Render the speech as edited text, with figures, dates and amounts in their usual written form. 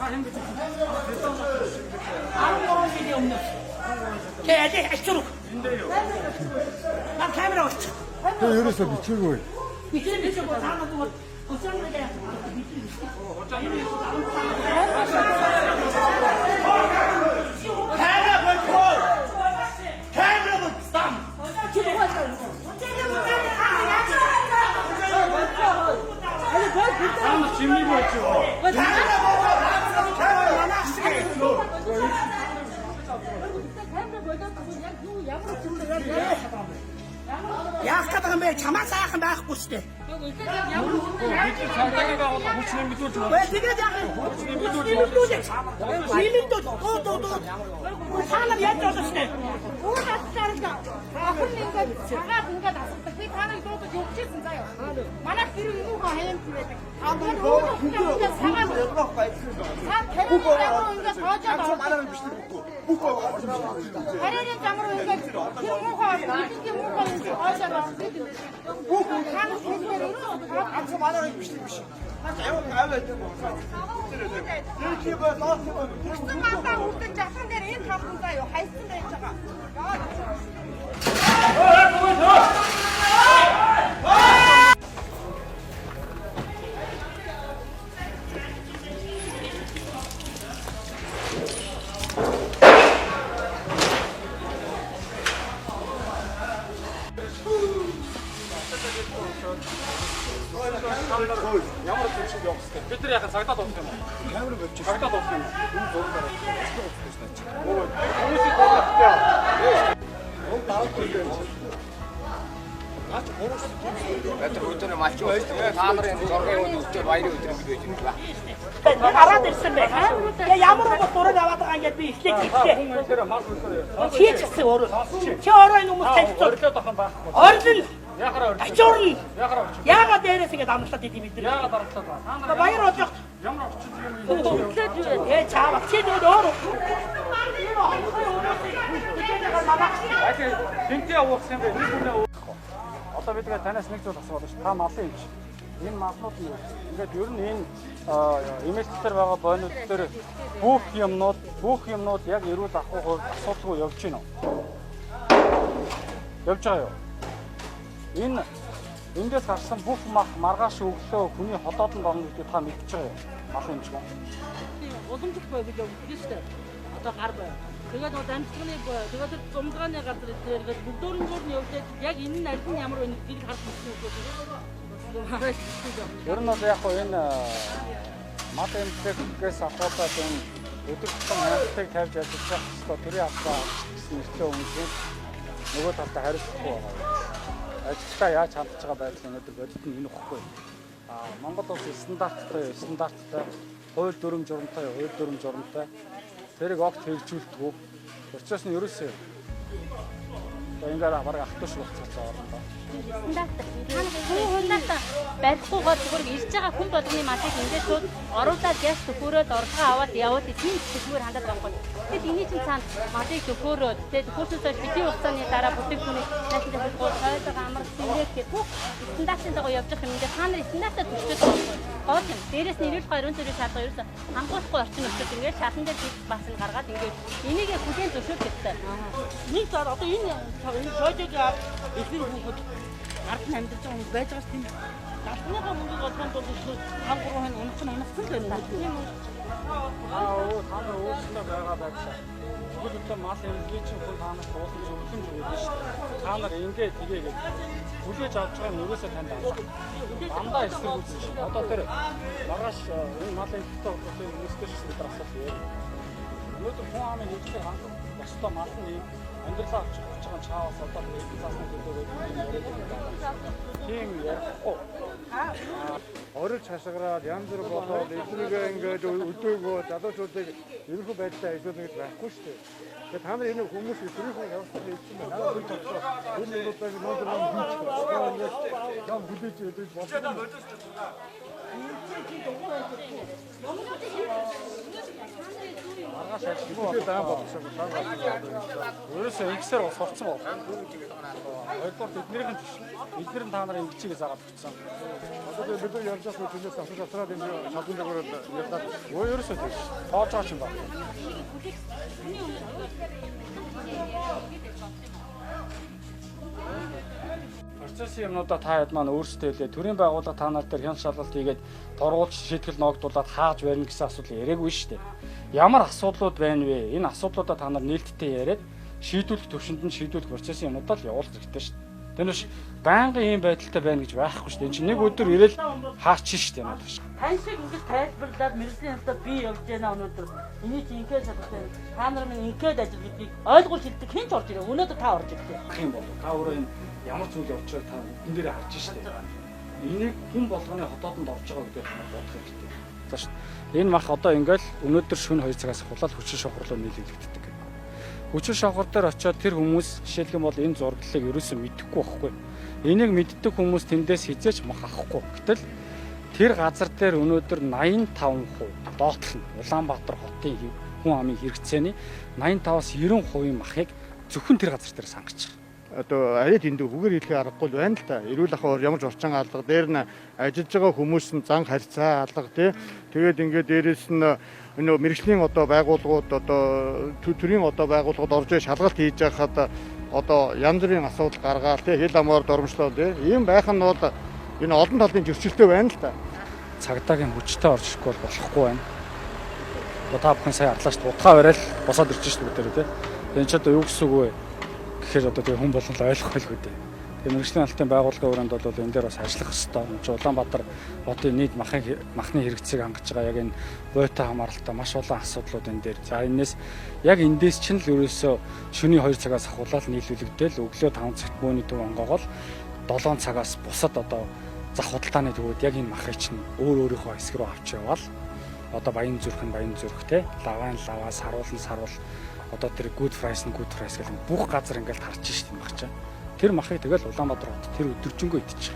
13 жилийн өмнө. Тэгээ аль ачуур. Наа камера олчих. Тэр ерөөсөө бичээгүй. Бичээ бичээ бо таана бо. Усан нэг Камера болтой. Камера болтсан. Та нар чимээг байж юу? Камера болтой. Камера манаас Яах гэдэг юм бэ? Чамаа сайхан байхгүй шүү дээ. Бид нар цагдаагийн байгууллага хүч нэмэгдүүлж байна. Бай тэгээд яах юм? Нэмэгдүүлээч. Нэмэгдүүл. Дуу дуу дуу. Та нар яаж болох вэ? Үр атлаар л охин ингээд цагаад ингээд асуудаг. Би та нарыг дуудаж өгчээсэн заяа. Манайх тэр юм уу хаяамт байдаг. Тэр ингээд цагаад цаа тарийн зам руу ингээд хоожоод ордог. Тарийн зам руу ингээд тэр муухай эдийн муухай юм хоожоод ордог. Та нар хэлээр өрөө Ганцхан манай бичлэг биш. Наач аюу аваа гэдэг юм. Тэр чи бо лоос юм. Хүссэн мандаа үрдэн жалхан дээр энэ тавхан заяа хайсан байж байгаа. Ямар төвшөнд явах хэрэгтэй? Бид нар яхаа цагдаа дуудах юм уу? Камера болчих. Цагдаа дуудах юм уу? Энэ зураг дараа. Өө, хүмүүсийг дуудах хэрэгтэй. Он дараагүй юм чи. Наач гурван шүү. Бэтэр өдөр малчин байж та нар энэ зургийн өдөр баярын өдөр ингэж байж байна. Би гараад ирсэн бэ. Тэгээ ямар нэг зураг аваад байгаа ингээд би эхлээд Та хэллээ. хүн хэлээр мал хэлээр. Хийчихсэн өөрөө. Чи өөрөө энэ хүмүүс танилцуул. Орилоод авах юм байхгүй. Орилно. Яхаараа орилоо. Ачуурна. Яхаараа орчих. Яагаад дээрээс ингэж амлаад идэв бид нар? Яагаад орлоо та? Та нар Баяр болох. ямар орчин юм юм? Ээ чаава. Чи тэгвэл өөр. Ахи хинтээ уугсан юм бэ? Нэг хүнээ уухгүй. Одоо бид тэгээ танаас нэг зүйл асууад шүү. Та малын эмч. Энэ малнууд нь ингээд ер нь энэ эмээлт дээр байгаа бойнууд дээр бүх юмнууд яг эрүүл ахуй хувьд асуудалгүй явж байна уу? Явж байгаа юу? Энэ эндээс гарсан бүх мах маргааш өглөө хүний холоодонд орно гэдгийг та мэдчихэж байгаа юу? Малын эмч гоо. Уламжлалт бай гэж өгдөг шүү дээ. Одоо гар бай. Тэгээд нөгөө дамжлагны бай, тэгээд тэр зумдгааны газар дээр бүгдөөрөнгөөр нь явуулаад яг энэ нь аль нь ямар вэ гэдгийг харах хэрэгтэй юм. Ер нь бол яг хуу энэ мал эмнэлгээс ахуулаад энэ өдөр тутам хяналтыг тавьж ажиллах ёстой төрийн албаа гэсэн нэртэй хүмүүсийн нөгөө талдаа хариуцлахгүй байгаа. Ажилтаа яаж хандж байгаа байдал өнөөдөр бодит нь энэ ихгүй. А Монгол улс стандарттай, хууль дүрм журамтай, хууль дүрм журамтай. Тэрийг огт хэрэгжүүлдэггүй. Учираас нь ерөөсөө одоо ингээд бараг ах トゥ шиг болцсон орондоо. Стандарт. Та нар стандарт барихгүйгээр зүгээр ирж байгаа хүн болгоны малыг ингээд шууд оруулаад яс төхөөрөөд орлогоо аваад яваад тийм төхөөр хандаад байгаа юм. Тэгэхэд энэний чинь цаана малыг төхөөрөөд тэгээд төхөөрсөөс хойш хэдийн хугацааны дараа бүтээгдэхүүнийг наашин захиалгууд хойлого амар сэнгээд гэх бүх стандартын дагуу явж байгаа юм. Ингээд та нар стандартаа түлхэж байгаа юм. Гол юм. Дээрээс нь эрүүл гой 94 шаардлага ерөөсө хамгуулахгүй орчин өчөөд ингээд шалан дээр бис бас нь гаргаад ингээд энийг хүлээн зөвшөөрөх хэрэгтэй. Нэг зар одоо энэ энэ жожогийн ард ихэнх хүүхэд ард нь амьдарч байгаа хүмүүс байж байгаа шүү дээ. Галныхаа мөнгийг олохын тулд илүү 5 3 хон унах нь унахсан л байна. Тийм үү? Аа өө та нар өөрсдөө байгаа байдлаа. Тэгвэл одоо мал эмнэлгийн чинь хүн та нарт уулын зөвлөмж өгöd шүү дээ. Та нар ингээ тгээ гэж хүлээж авч байгаа нь угаасаа танд алга. Дандаа эсэргүүцсэн шүү. Одоо тэр маргааш энэ мал эмнэлэгтэй холбоотой хүмүүстэй ч бид нар асуулт ярина. Өнөөдөр хүн амын хэрэглээ хангах ёстой мал нь ийм амьдралаа авч явж байгаа чаавас одоо хэдэн заасны төлөө гэдэг юм яриад байна. Тийм ярихгүй. Орилж хашгираад янз бүр болоод эднийгээ ингээд өдөөгөө залуучуудыг ерөнхий байдлаа ажиллуулна гэж байхгүй шүү дээ. Тэгээ та нар энэ хүмүүс эсрэг явуулсан хэлсэн байна. Наа үл тогтоо. Энэ удаа нөө ном хийчих. Тэгээ ингээд юм хүлээж өдөж болно. Маргааш Маргааш ажиллахгүй байн болгосон лаг болгосон. Ерөөсөө ингэсээр бас сурцсан байна. Хоёрдугаар тэднийх нь биш. Эднэр нь та нарын ингэчийг заагаад өгсөн. Одоо бид нар ярьж байгаа түүнээс асууж асраад энэ шалган дээгүүр ярьлаа. Өө ерөөсөө тийм ш. Тоож байгаа юм байна. Процессын юмнуудаа та хэд маань өөрсдөө хэлээ. Төрийн байгууллага та нар дээр хяналт шалгалт хийгээд торгуулж шийтгэл ноогдуулаад хааж барина гэсэн асуудал яриаггүй шүү дээ. Ямар асуудлууд байна вэ? Энэ асуудлуудаа та нар нээлттэй яриад шийдвүлэх төвшөнд нь шийдвүлэх процессын юмнуудаа л явуулах хэрэгтэй шүү дээ. Тэр биш байнгын ийм байдалтай байна гэж байхгүй шүү дээ. Энд чинь нэг өдөр ирээл хаач шүү дээ надад. Тань шиг ингэж тайлбарлаад мэргэжлийн хяналтаар би явж байна өнөөдөр. Эний чи ингээд шалгатай. Та нар минь ингээд ажил гэдгийг ойлгуулж хэлдэг хэн ч орж ирээ. Өнөөдөр та орж ирлээ. Ах юм бол та өөрөө энэ ямар зүйл явж байгааг та нүдэн дээр харж штэ. Энийг хүн болгоны хотоодонд орж байгаа гэдгээр та бодох хэрэгтэй. За шүү. Энэ мах одоо ингээл өнөөдөр шөнө 2 цагаас ахуулаад хүчин шовхор руу нийлүүлэгддэг. Хүчин шовхор дээр очиод тэр хүмүүс жишээлх юм бол энэ зураглалыг ерөөсөө мэдэхгүй байхгүй. Энийг мэддэг хүмүүс тэндээс хизээч мах авахгүй. Гэтэл тэр газар дээр өнөөдөр 85% доотлох нь Улаанбаатар хотын хүн амын хэрэгцээний 85-аас 90% махыг зөвхөн тэр газар дээр сангаж байгаа. Одоо арай тэндүү үгээр хэлэхээ аргагүй л байна л та. Эрүүл ахуйн ямар ч орчин алга, дээр нь ажиллаж байгаа хүмүүс нь зан харьцаа алга тий. Тэгээд ингээд дээрэс нь нөө мэрэгжлийн одоо байгууллагууд одоо төрийн одоо байгууллагууд орж шалгалт хийж байхад одоо янз бүрийн асуудал гаргаал тий, хэл амаар дормжлоо тий. Ийм байх нь бол энэ олон талын зөрчилтэй байна л та. Цагдаагийн хүчтэй орж ирэхгүй бол болохгүй байна. Одоо та бүхэн сая арлаач утгаа барайл босоод ирж шít бүгдээрээ тий. Энэ ч одоо юу гэсэн үг вэ? Гэхээр одоо тэгээ хүн болгон л ойлгох байлгүй дээ. Тэгээ мэргэжлийн алтын байгууллагын өрөөнд бол энэ дээр бас ажиллах ёстой. Энд чинь Улаанбаатар хотын нийт махны хэрэгцээг хангаж байгаа яг энэ буйтай хамааралтай маш олон асуудлууд энэ дээр. За энэс яг эндээс чинь л ерөөсөө шөнийн 2 цагаас ахуулаад нийлүүлэгдээл өглөө 5 цагт бөөний төв онгоогоол 7 цагаас бусад одоо зах худалдааны төвүүд яг энэ махыг чинь өөр өөрийнхөө хэсэг рүү авч яваал одоо баян зүрх нь баян зүрх те, лавайн лава, саруул нь саруул, одоо тэр good price нь good price гэх бүх газар ингээл тарж шít энэ мах чинь. Тэр махыг тэгэл Улаанбаатар хот тэр өдөржингөө идчих.